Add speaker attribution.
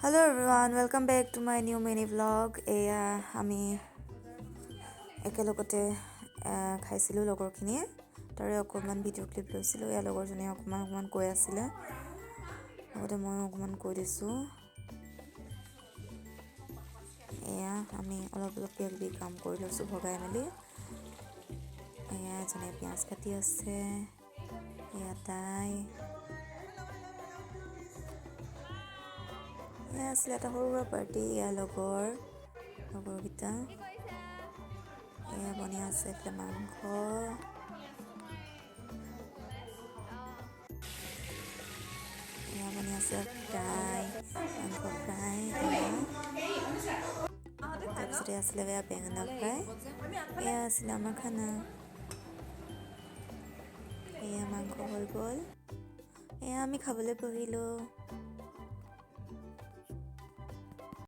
Speaker 1: Hello everyone, welcome back to my new mini vlog. এয়া আমি একেলগতে খাইছিলোঁ লগৰখিনিয়ে, তাৰে অকণমান ভিডিঅ' ক্লিপ লৈছিলোঁ। এয়া লগৰজনীয়ে অকণমান অকণমান কৈ আছিলে, লগতে ময়ো অকণমান কৈ দিছোঁ। এয়া আমি অলপ অলপ কিবা কিবি কাম কৰি লৈছোঁ ভগাই মেলি। এয়া এজনে পিঁয়াজ কাটি আছে, এয়া তাই। এয়া আছিলে এটা সৰু সুৰা পাৰ্টি। এয়া লগৰকেইটা। এয়া বনাই আছে এইফালে মাংস। এয়া বনাই আছে ফ্ৰাই, মাংস ফ্ৰাই। তাৰপিছতে আছিলে এয়া বেঙেনা ফ্ৰাই। এয়া আছিলে আমাৰ খানা। এয়া মাংস হৈ গ'ল, এয়া আমি খাবলৈ বহিলোঁ।